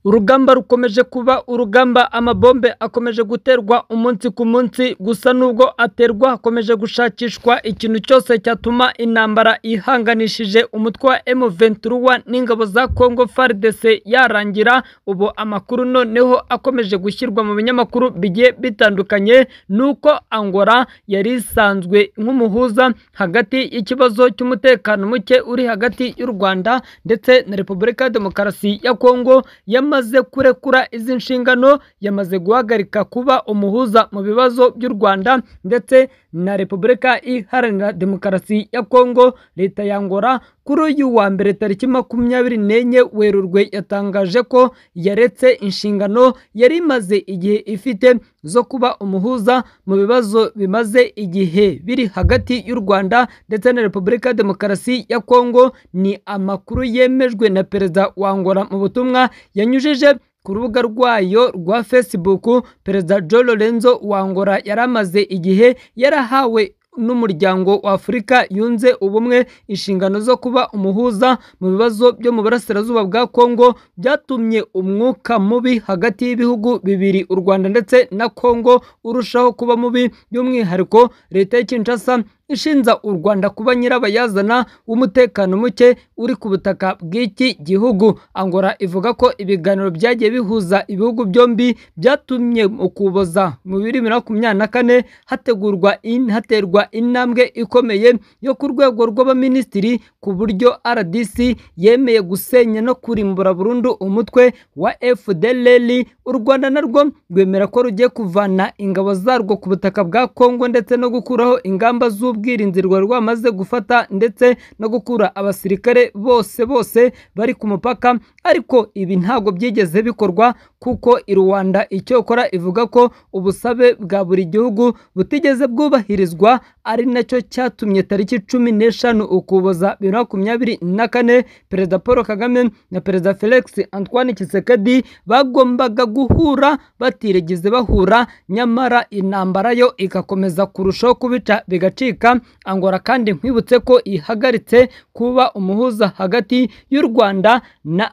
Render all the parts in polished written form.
Urugamba rukomeje kuba urugamba, amabombe akomeje guterwa umunsi ku munsi, gusa nubwo aterwa hakomeje gushakishwa ikintu cyose cyatuma intambara ihanganishije umutwe wa M23 n'ingabo za Congo FARDC yarangira. Ubu amakuru noneho akomeje gushyirwa mu binyamakuru bigiye bitandukanye nuko Angola yari isanzwe nk'umuhuza hagati y'ikibazo cy'umutekano muke uri hagati y'u Rwanda ndetse na Repubulika ya Demokarasi ya Congo yamaze kurekura izi nshingano, yamaze guhagarika kuba umuhuza mu bibazo by'u Rwanda ndetse na Repubulika Iharanira Demokarasi ya Congo. Leta ya Angola kuri uyu wa mbere tariki 24 Werurwe yatangaje ko yaretse inshingano yari imaze igihe ifite zo kuba umuhuza mu bibazo bimaze igihe biri hagati y'u Rwanda ndetse na Repubulika ya Demokarasi ya Congo. Ni amakuru yemejwe na Perezida wa Angola mu butumwa yanyujije ku rubuga rwayo rwa Facebook. Perezida João Lourenço wa Angola yari amaze igihe yarahawe n'umuryango wa Afurika yunze ubumwe inshingano zo kuba umuhuza mu bibazo byo mu burasirazuba bwa Congo, byatumye umwuka mubi hagati y'ibihugu bibiri u Rwanda ndetse na Congo urushaho kuba mubi, by'umwihariko leta ya Kinshasa ishinza u Rwanda kuba nyirabayazana w'umutekano muke uri ku butaka bw'iki gihugu. Angola ivuga ko ibiganiro byagiye bihuza ibihugu byombi byatumye mu Ukuboza mu 2024 hategurwa haterwa intambwe ikomeye yo ku rwego rw'abaminisitiri, ku buryo RDC yemeye gusenya no kurimbura burundu umutwe wa FDLR. U Rwanda narwo rwemera ko rugiye kuvana ingabo zarwo ku butaka bwa Congo ndetse no gukuraho ingamba z'ubwirinzi rwari rwamaze gufata ndetse no gukura abasirikare bose bose bari ku mupaka, ariko ibi ntabwo byigeze bikorwa kuko i Rwanda icyokora ivuga ko ubusabe bwa buri gihugu butigeze bwubahirizwa, ari nacyo cyatumye tariki 15 Ukuboza 2024 Perezida Paul Kagame na Perezida Felix Antoine Tshisekedi bagombaga guhura batirigeze bahura, nyamara intambara yo igakomeza kurushaho kubica bigacika. Angola kandi nkwibutse ko ihagaritse kuba umuhuza hagati y'u Rwanda na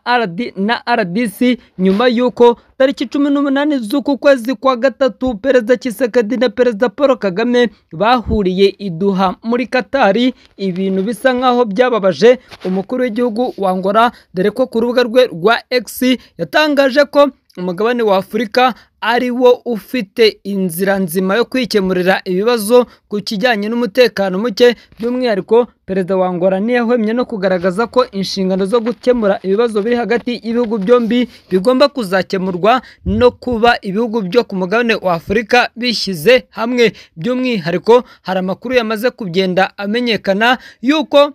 RDC nyuma y'uko tariki 18 z'uku kwezi kwa gatatu Perezida Tshisekedi na Perezida Paul Kagame bahuriye i Doha muri Katari, ibintu bisa nkaho byababaje umukuru w'igihugu wa Angola, dore ko ku rubuga rwe rwa X yatangaje ko umugabane wa Afurika ari wo ufite inzira nzima yo kwikemurira ibibazo ku kijyanye n'umutekano muke. By'umwihariko Perezida wa Angola ntiyahwemye no kugaragaza ko inshingano zo gukemura ibibazo biri hagati y'ibihugu byombi bigomba kuzakemurwa no kuba ibihugu byo ku mugabane wa Afurika bishyize hamwe. By'umwihariko hari amakuru yamaze kugenda amenyekana yuko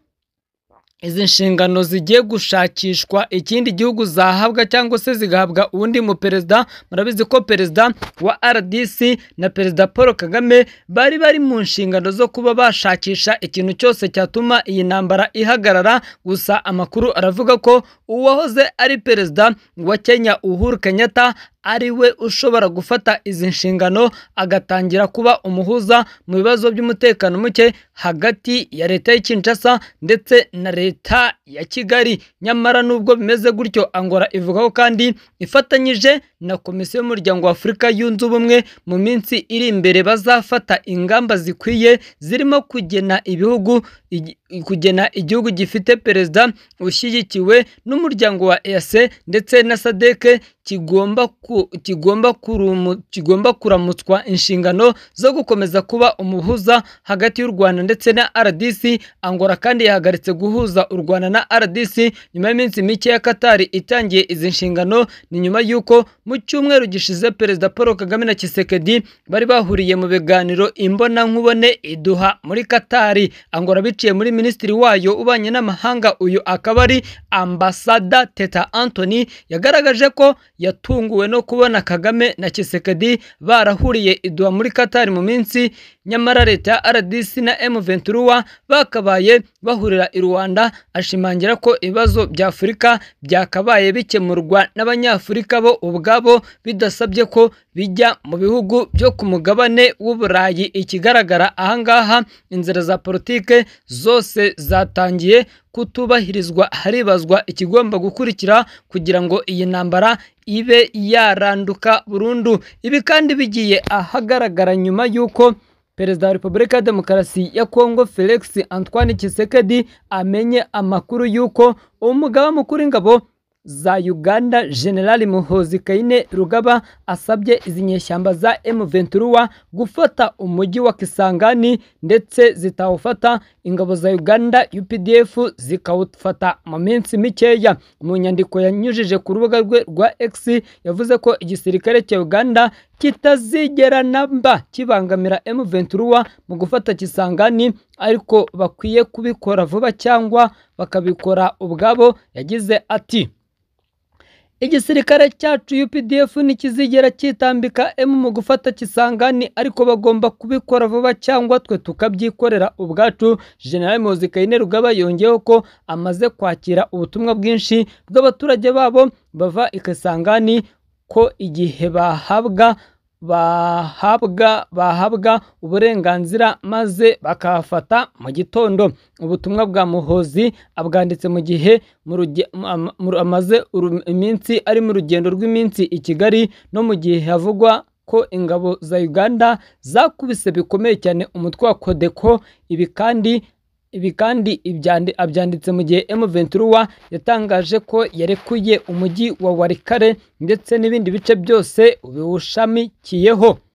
izi nshingano zigiye gushakishwa ikindi gihugu zahabwa cyangwa se zigahabwa undi mu perezida. Murabizi ko perezida wa RDC na Perezida Paul Kagame bari bari mu nshingano zo kuba bashakisha ikintu cyose cyatuma iyi ntambara ihagarara, gusa amakuru aravuga ko uwahoze ari perezida wa Kenya Uhuru Kenyatta ari we ushobora gufata izi nshingano agatangira kuba umuhuza mu bibazo by'umutekano muke hagati ya leta ya Kinshasa ndetse na leta ya Kigali. Nyamara nubwo bimeze gutyo, Angola ivuga ko kandi ifatanyije na Komisiyo y'Umuryango wa Afurika Yunze Ubumwe mu minsi iri imbere bazafata ingamba zikwiye zirimo kugena ibihugu kugena igihugu gifite perezida ushyigikiwe n'umuryango wa EAC ndetse na SADC kigomba kuramutswa inshingano zo gukomeza kuba umuhuza hagati y'u Rwanda ndetse na RDC. Angola kandi yahagaritse guhuza u Rwanda na RDC nyuma y'iminsi mike ya Katari itangiye izi nshingano. Ni nyuma y'uko mu cyumweru gishize Perezida Paul Kagame na Tshisekedi bari bahuriye mu biganiro imbonankubone i Doha muri Katari. Angola biciye muri minisitiri wayo ubanye n'amahanga, uyu akaba ari Ambasada Teta Anthony, yagaragaje ko yatunguwe no kubona Kagame na Tshisekedi barahuriye i Doha muri Katari mu minsi nyamara leta ya RDC na M23 bakabaye bahurira i Rwanda. Ashimangira ko ibibazo bya Afurika byakabaye bikemurwa n'Abanyafurika bo ubwabo bidasabye ko bijya mu bihugu byo ku mugabane w'Uburayi. Ikigaragara ahangaha, inzira za politike zose zatangiye kutubahirizwa, haribazwa ikigomba gukurikira kugira ngo iyi ntambara ibe yaranduka burundu. Ibi kandi bigiye ahagaragara nyuma y'uko Perezida wa Repubulika ya Demokarasi ya Kongo Felix Antoine Tshisekedi amenye amakuru y'uko umugaba mukuru w'ingabo za Uganda General Muhoozi Kainerugaba asabye izi nyeshyamba za M23 gufata umujyi wa Kisangani, ndetse zitawufata ingabo za Uganda UPDF zikawufata mu minsi mikeya. Mu nyandiko yanyujije ku rubuga rwe rwa X yavuze ko igisirikare cya Uganda kitazigera namba kibangamira M23 mu gufata Kisangani, ariko bakwiye kubikora vuba cyangwa bakabikora ubwabo. Yagize ati: "Igisirikare cyacu UPDF ntikizigera cyitambika M mu gufata Kisangani, ariko bagomba kubikora vuba cyangwa twe tukabyikorera ubwacu." General Muhoozi Kainerugaba yongeyeho ko amaze kwakira ubutumwa bwinshi bw'abaturage babo bava i Kisangani, ko igihe bahabwa uburenganzira maze bakahafata mu gitondo. Ubutumwa bwa Muhoozi abwanditse mu gihe amaze iminsi ari mu rugendo rw'iminsi i Kigali, no mu gihe havugwa ko ingabo za Uganda zakubise bikomeye cyane umutwe wa Codeco. Ibi kandi abyanditse mu gihe M23 yatangaje ko yarekuye umujyi wa Walikale ndetse n'ibindi bice byose biwushamikiyeho.